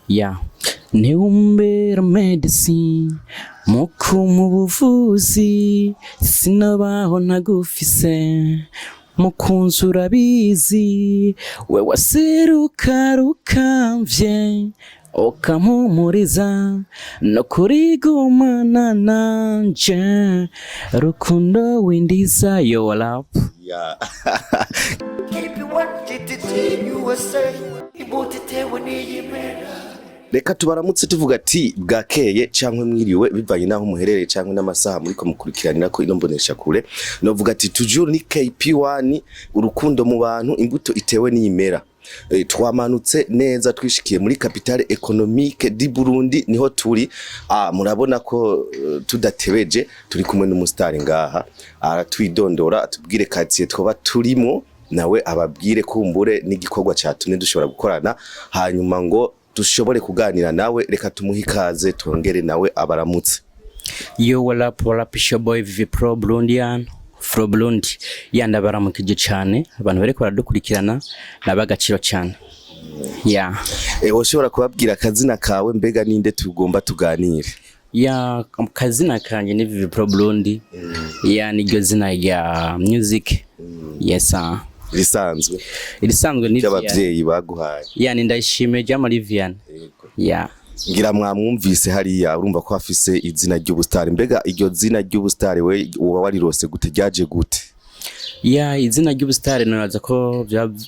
Ya, ntiwumbera medicine mu buvuzi, sinabaho ntagufise, mukunzi urabizi, we waseruka rukamvye ukampumuriza no kurigumana nanje, rukundo windiza. Yo, what up? Yeah. KP1 GTT USA, imbuto itewe n'iyimera. Reka tubaramutse tuvuga ati bwakeye canke mwiriwe, bivanye naho muherereye canke n'amasaha muriko mukurikiranira ko ino mbonesha kure. Novuga ati toujours ni KP1, urukundo mu bantu, imbuto itewe n'iyimera. Twamanutse neza, twishikiye muri capitale économique du Burundi, niho turi. Murabona ko tudatebeje, turi kumwe n'umusitari ngaha, aratwidondora, atubwire quartier twoba turimo, nawe ababwire kumbure n'igikorwa catumye dushobora gukorana, hanyuma ngo dushobore kuganira nawe. Reka tumuhe ikaze, tongere nawe abaramutse. Yo, what up, what up, it's your boy VV Pro Burundian from Burundi. Ya, ndabaramukije cane abantu bariko baradukurikirana, nabagaciro cane ya. Woshobora kubabwira akazina kawe? Mbega ninde tugomba tuganire? Ya, kazina kanje ni VV Pro Burundi. Ya, niryo zina rya music, yes sir. Risanzwe? Irisanzwe ni ry'abavyeyi baguhaye? Ya, ni Ndayishimiye Jean Vivian, ya. Ngira mwamwumvise hariya, urumva ko afise izina ry'ubustari. Mbega iryo zina ry'ubustari we uba warirose gute? Ryaje gute? Ya, izina ry'ubusitari nibaza ko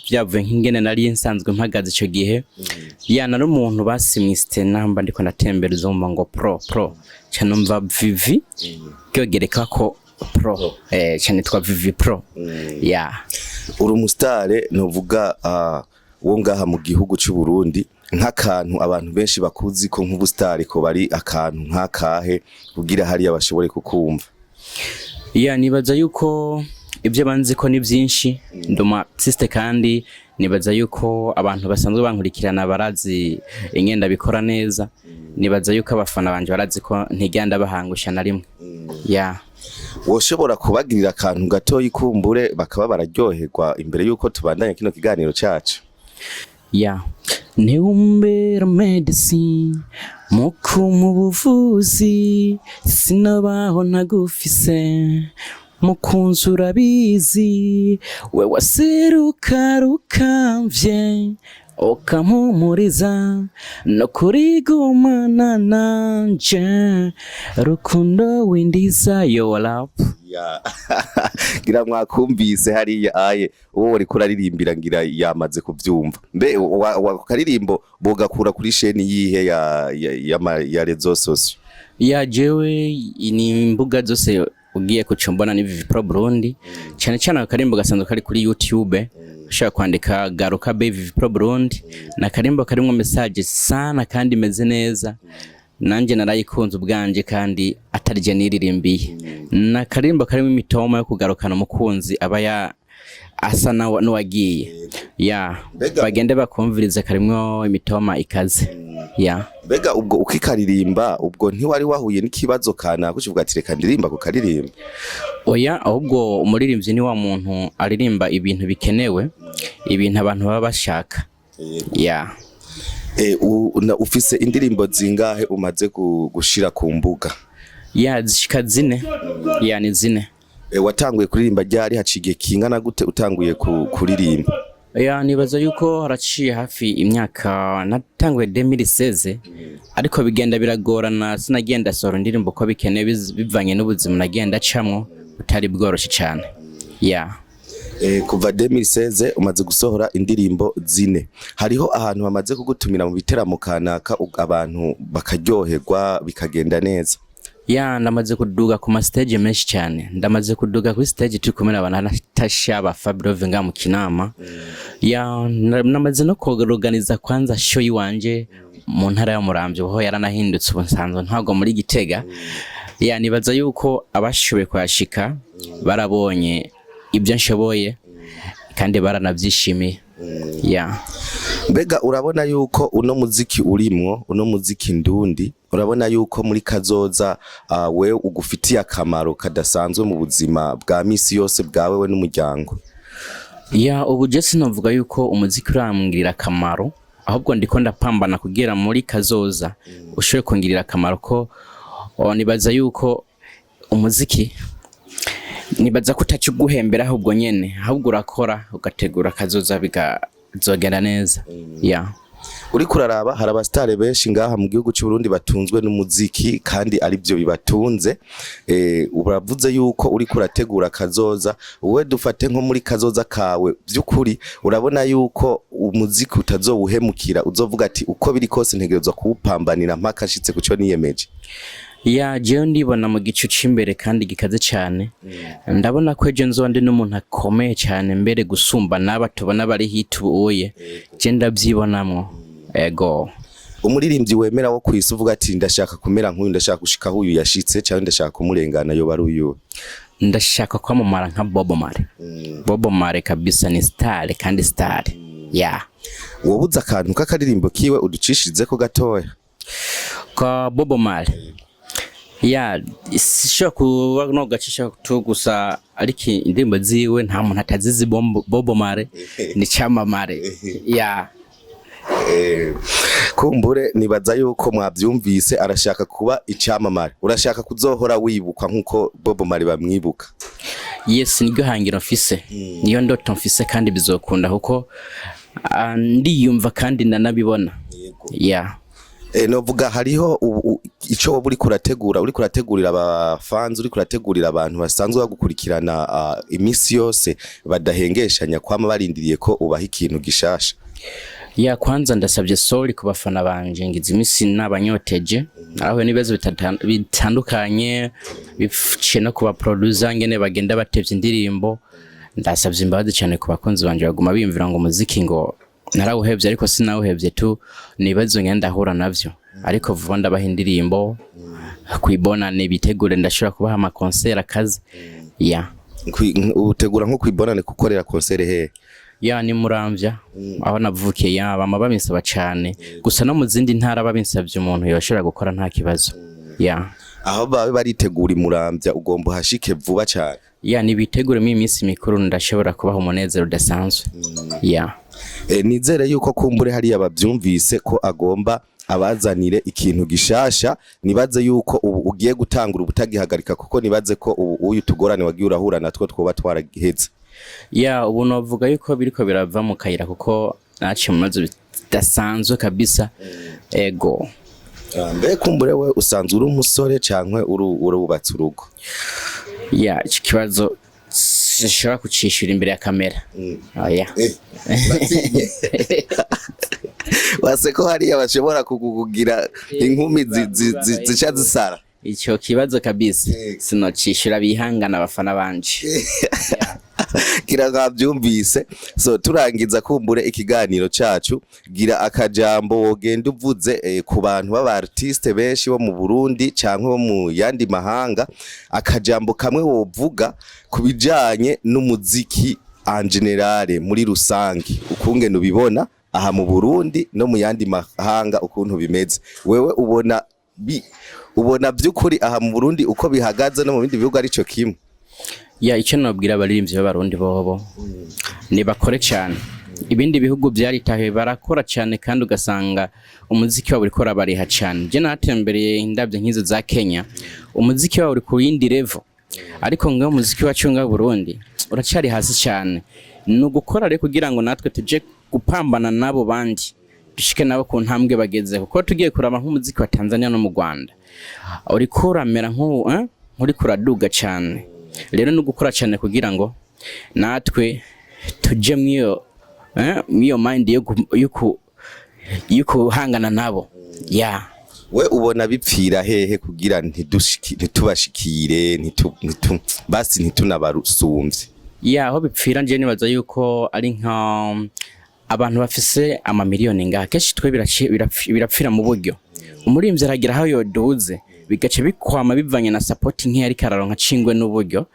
vyavuye nk'ingene nari nsanzwe mpagaze ico gihe. Ya, nari umuntu basimwiste, namba ndiko ndatembera uzumva ngo pro pro, ca numva Vivi ryogereka ko pro, ca nitwa Vivi Pro, ya. Uri umusitare novuga wo ngaha mu gihugu c'u Burundi. Nk'akantu abantu benshi bakuzi ko nk'ubusitari ko bari akantu nk'akahe, kugira hariya bashobore kukumva? Ya, nibaza yuko ibyo banzi ko ni byinshi. Ndi umu artiste, kandi nibaza yuko abantu basanzwe bankurikirana barazi ingenda bikora neza. Nibaza yuko abafana banje barazi ko ntigenda bahangusha na rimwe, ya. Woshobora kubagirira akantu gatoyi kumbure bakaba bararyoherwa imbere yuko tubandanya kino kiganiro cacu? Ya, ntiwumbera medicine mu buvuzi, sinabaho ntagufise, mukunzi urabizi, we waseruka rukamvye ukampumuriza no kurigumana nanje, rukundo windiza. Yo, what up? Ya. Ngira mwakumvise hariya aye, uwo wariko uraririmbira ngira yamaze kuvyumva. Mbe wa karirimbo bogakura kuri chaîne yihe ya réseaux sociaux? Ya, jewe ni imbuga zose ugiye kucumbona ni Vivi Pro Burundi. Cyane cyane akarimbo gasanzwe kari kuri YouTube, ushobora kwandika Garuka Baby Vivi Pro Burundi. Na karimbo karimwo message sana kandi imeze neza, nanje narayikunze ubwanje kandi atari je niririmbiye. Na karimbo karimo imitoma yo kugarukana umukunzi aba ya asa n'uwagiye, ya. Bagende bakumvirize, karimwo imitoma ikaze, ya. Mbega ubwo ukikaririmba, ubwo ntiwari wahuye n'ikibazo kanaka ukivuga ati reka ndirimba ku karirimba? Oya, ahubwo umuririmbyi ni wa muntu aririmba ibintu bikenewe, ibintu abantu baba bashaka, ya. Ufise indirimbo zingahe umaze gushira ku mbuga? Ya, zishika 4, ya, ni 4. Watanguye kuririmba ryari? Haciye igihe kingana gute utanguye kuririmba? Ya, nibaza yuko haraciye hafi imyaka, natanguye 2016, ariko bigenda biragorana, sinagenda sohora indirimbo uko bikenewe, bivanye n'ubuzima nagenda camwo butari bworoshye cyane, ya. Kuva 2016 umaze gusohora indirimbo 4. Hariho ahantu bamaze kugutumira mu biteramo kanaka, abantu bakaryoherwa, bikagenda neza? Ya, ndamaze kuduga ku ma stage menshi cyane. Ndamaze kuduga kuri stage turi kumwe n'abantu Natasha ba Fabrove nga mu Kinama. Ya, namaze no kuorganiza kwanza show yiwanje mu ntara ya Muramvya, aho yaranahindutse, ubu nsanzwe ntabwo muri Gitega. Ya, nibaza yuko abashoboye kuhashika barabonye ibyo nshoboye kandi baranabyishimiye, ya. Mbega urabona yuko uno muziki urimwo, uno muziki ndundi, urabona yuko muri kazoza wewe ugufitiye akamaro kadasanzwe mu buzima bwa misi yose bwawe we n'umuryango? Ya, ubu je sinovuga yuko umuziki urangirira akamaro. Ahubwo ndiko ndapambana kugira muri kazoza ushobore kungirira akamaro, ko nibaza yuko umuziki, nibaza ko utaca uguhembera, ahubwo nyene ahubwo urakora ugategura kazoza, bikazogenda neza, yeah. Uriko uraraba, hari abasitare benshi ngaha mu gihugu cy'u Burundi batunzwe n'umuziki kandi aribyo bibatunze. Uravuze yuko uriko urategura kazoza. Wowe dufate nko muri kazoza kawe, by'ukuri urabona yuko umuziki utazowuhemukira, uzovuga ati uko biri kose ntegerezwa kuwupambanira mpaka nshitse kuco niyemeje? Ya, jewe ndibona mu gicu c'imbere kandi gikaze cyane. Ndabona ko ejo nzoba ndi n'umuntu akomeye cyane mbere gusumba n'aba tubona bari hit ubuye. Je ndavyibonamwo, ego. Umuririmbyi wemera wo kwisi, uvuga ati ndashaka kumera nk'uyu, ndashaka gushika aho uyu yashitse, cyangwa ndashaka kumurengana, yoba ari uyu? Ndashaka kwamamara nka Bob Marley. Bob Marley kabisa ni star kandi star, yeah. Wobuze akantu k'akaririmbo kiwe uducishirizeko gatoya? Kwa Bob Marley, ya, sishobora kuba no gacisha tu gusa, ariko indirimbo ziwe nta muntu atazizi. Bob Marley ni cyamamare, ya. Kumbure nibaza yuko mwabyumvise, arashaka kuba icamamare. Urashaka kuzohora wibukwa nkuko Bob Marley bamwibuka? Yes, niryo hangiro mfise, niyo ndoto mfise, kandi bizokunda kuko ndiyumva kandi ndanabibona, ya. Novuga hariho ico woba uriko urategura, uriko urategurira abafanzi, uriko urategurira abantu basanzwe bagukurikirana imisi yose badahengeshanya kwama barindiriye ko ubaha ikintu gishasha. Ya, kwanza ndasabye sorry ku bafana banje, ngize imisi nabanyoteje, narahuye n'ibibazo bitandukanye biciye no ku ba producer ngene bagenda batevye indirimbo. Ndasabye imbabazi cyane ku bakunzi banje baguma biyumvira ngo umuziki ngo narawuhevye, ariko sinawuhevye tu, ni ibibazo ngenda ndahura navyo, ariko vuba ndabaha indirimbo kwibonane, bitegure, ndashobora kubaha ama concert akazi, ya. Utegura nko kwibonane gukorera concert hehe? Ya, ni Muramvya aho navukiye, ya, bama babinsaba cane gusa, no mu zindi ntara babinsavye umuntu yoshobora gukora, nta kibazo, ya. Aho babe baritegura imuramvya, ugomba uhashike vuba cane. Ya, nibiteguremo iminsi mikuru, ndashobora kubaha umunezero udasanzwe, ya. Nizere yuko kumbure hariya bavyumvise ko agomba abazanire ikintu gishasha. Nibaze yuko ubu ugiye gutangura ubutagihagarika, kuko nibaze ko ubu uyu tugorane wagiye urahura natwo twoba twaragiheze. Ya, ubu novuga yuko biriko birava mu kayira, kuko naciye mu bibazo bidasanzwe kabisa, ego. Mbe kumbure we usanzwe uri umusore cankwe urubatse urugo? Ya, iki kibazo sinshobora kucishura imbere ya kamera, oya. Wase ko hariya bashobora kukugira inkumi zica zisara. Ico kibazo kabisa sinocishura, bihangana abafana banje. Gira mwabyumvise. So turangiza kumbure ikiganiro cacu, gira akajambo wogenda uvuze ku bantu b'aba artiste benshi bo mu Burundi canke bo mu yandi mahanga, akajambo kamwe wovuga ku bijanye n'umuziki en général, muri rusange, ukungene ubibona aha mu Burundi no mu yandi mahanga, ukuntu bimeze. Wewe ubona by'ukuri aha mu Burundi uko bihagaze no mu bindi bihugu arico kimwe? Ya, icyo nabwira abaririmbyi b'Abarundi bobo ni bakore cyane. Ibindi bihugu byaritahiwe, barakora cyane, kandi ugasanga umuziki wabo uriko urabariha cyane. Je natembereye indabyo nk'izo za Kenya, umuziki wabo uri ku yindi level, ariko ngaho umuziki wacu ngaho Burundi uracari hasi cyane. Ni ugukora rero kugira ngo natwe tuje gupambana n'abo bandi, dushike nabo ku ntambwe bageze, kuko tugiye kuraba nk'umuziki wa Tanzania no mu Rwanda uriko uramera nk'ubu, nk'uriko uraduga cyane. Rero ni ugukora cyane kugira ngo natwe tuje mw'iyo mind yo kuhangana nabo, ya. We ubona bipfira hehe kugira ntitubashikire, basi ntitunabarusumvye? Ya, aho bipfira nje nibaza yuko ari nka abantu bafise amamiliyoni ngaha. Kenshi twe birapfira mu buryo. Umuririmbyi aragira aho yoduze, bigaca bikwama bivanye na support nk'iyo ariko araronka cingwe n'uburyo,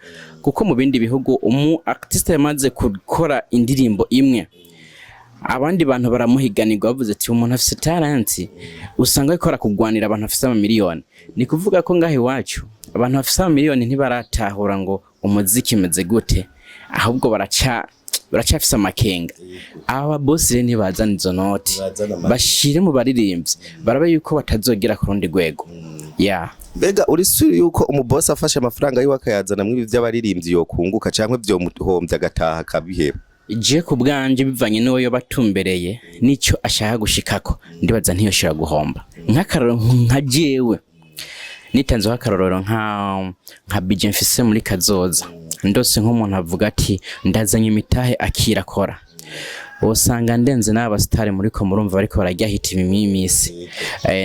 kuko mu bindi bihugu umu artiste yamaze gukora indirimbo imwe, abandi bantu baramuhiganirwa, bavuze ati umuntu afise talent, usanga ariko arakugwanira abantu bafise amamiliyoni. Ni kuvuga ko ngaha iwacu abantu bafise amamiliyoni ntibaratahura ngo umuziki umeze gute, ahubwo baraca. Baracafise amakenga. Aba boss rero ntibazana izo noti, Bazana amahera. bashire mu baririmbyi, barabe yuko batazogera ku rundi rwego, ya. Mbega uri sure yuko umubosi afashe amafaranga yiwe akayazana mw'ibi vy'abaririmbyi yokunguka, canke vyomuhombya agataha akabiheba? Je ku bwanje, bivanye n'uwo yoba atumbereye n'icyo ashaka gushikako, ndibaza ntiyoshobora guhomba. Nk'akarorero, nka jewe nitanzeho akarorero, nka bije mfise muri kazoza, ndose nk'umuntu avuga ati ndazanye imitahe akirakora, usanga ndenze n'aba star muriko murumva bariko barajya hita imimisi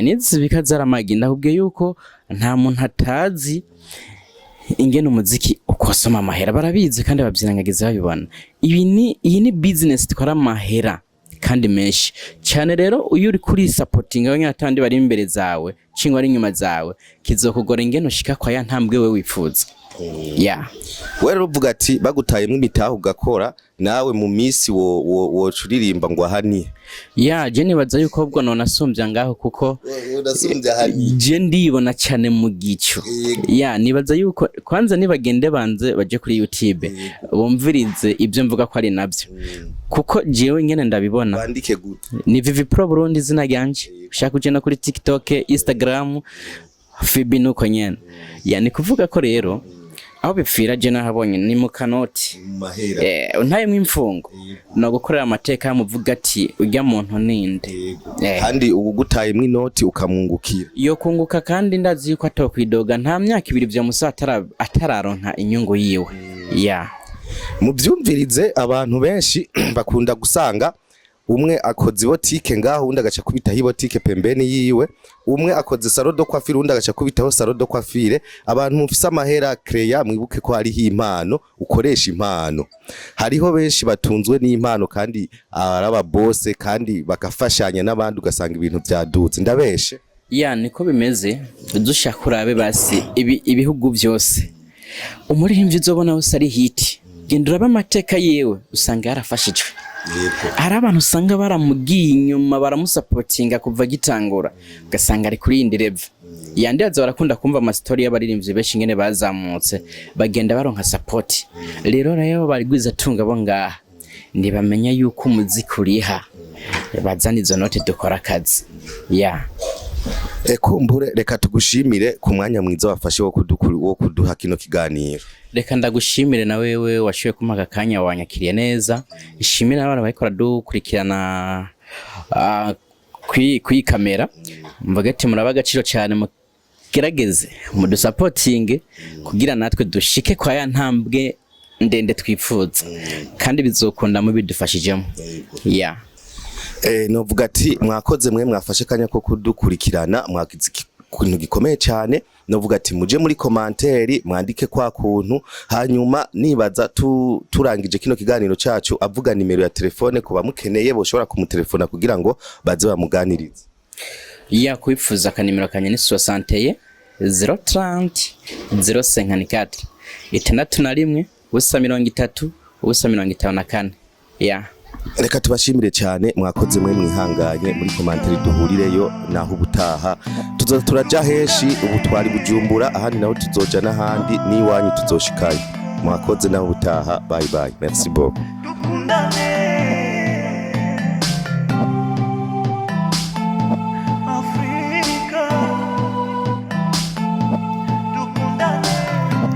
nizibika zaramagi. Ndakubwiye yuko nta muntu atazi ingene umuziki ukosoma amahera. Barabizi kandi babyirengagiza babibona. Ibi ni iyi ni business itwara amahera kandi menshi cyane. Rero iyo uri kuri supporting abanyatandi bari imbere zawe cingwa ari inyuma zawe, kizokugora ingene ushika kwa ya ntambwe we wifuza, ya. We rero uvuga ati bagutayemwo imitahe ugakora, nawe mu misi wo woca uririmba ngo ahaniye. Ya, je nibaza yuko ubwo none asumbya ngaho kuko Urasumbya ahaniye. Je ndibona cyane mu gicu. Ya, nibaza yuko kwanza nibagende banze baje kuri YouTube bumvirize ibyo mvuga ko ari nabyo, kuko jewe ngene ndabibona. Bandike gute? Ni Vivi Pro Burundi izina ryanje. Ushaka uje no kuri TikTok, Instagram, Fibi nuko nyene. Ya, ni kuvuga ko rero aho bipfira je nahabonye ni mu kanoti. Mu mahera. Ntayemwo imfungo no gukorera amateka, muvuga ati urya muntu ninde? Kandi ubu gutayemwo inoti ukamwungukira. Yo kunguka, kandi ndazi yuko atokwidoga. Nta myaka 2 vya musa atararonka inyungu yiwe, ya. Muvyumvirize, abantu benshi bakunda gusanga umwe akoze ibotike ngaho, undi agaca kubitaho ibotike pembeni yiwe, umwe akoze salon de coiffure, undi agaca kubitaho salon de coiffure. Abantu mufise amahera creya, mwibuke ko hariho impano, ukoresha impano. Hariho benshi batunzwe n'impano kandi ari ababose, kandi bagafashanya n'abandi, ugasanga ibintu vyadutse. Ndabeshe? Ya, niko bimeze. Dushaka urabe basi ibihugu byose, umuririmbyi uzobona wese ari hit, genda urabe amateka yiwe, usanga yarafashijwe. Hari abantu usanga baramugiye inyuma, baramusapotinga kuva agitangura, ugasanga ari kuri yindi level. Yandibaza barakunda kumva amasitori y'abaririmbyi benshi ingene bazamutse, bagenda baronka support. Rero barigwiza tunga bo ngaha ntibamenya yuko umuziki uriha. Bazana izo note dukora akazi, ya. Kumbure reka tugushimire ku mwanya mwiza wafashe wo kuduha kino kiganiro. Reka ndagushimire na wewe washoboye kumpa aka kanya, wanyakiriye neza. Ishimire n'abantu bariko baradukurikirana kwi kamera. Mvuga ati muraba agaciro cyane, mugerageze mudusapotinge kugira natwe dushike kwa ya ntambwe ndende twifuza, kandi bizokunda mubidufashijemo, ya. Novuga ati mwakoze mwe mwafashe kanya ko kudukurikirana, mwagize ikintu gikomeye cyane. Novuga ati muje muri commentaire mwandike kwa kuntu, hanyuma nibaza turangije kino kiganiro cacu avuga nimero ya telefone ku bamukeneye boshobora kumutelefona kugira ngo baze bamuganirize. Ya, kwifuza akanimero kanye ni 61 030 054, 61 0 30 0 54, ya. Reka tubashimire cyane, mwakoze mwe mwihanganye. Muri commentaire duhurireyo, naho ubutaha tuzoza turaja henshi. Ubu twari Bujumbura, ahandi naho tuzoja n'ahandi, n'iwanyu tuzoshikayo. Mwakoze, naho ubutaha. Bye bye, merci beaucoup. Dukundane.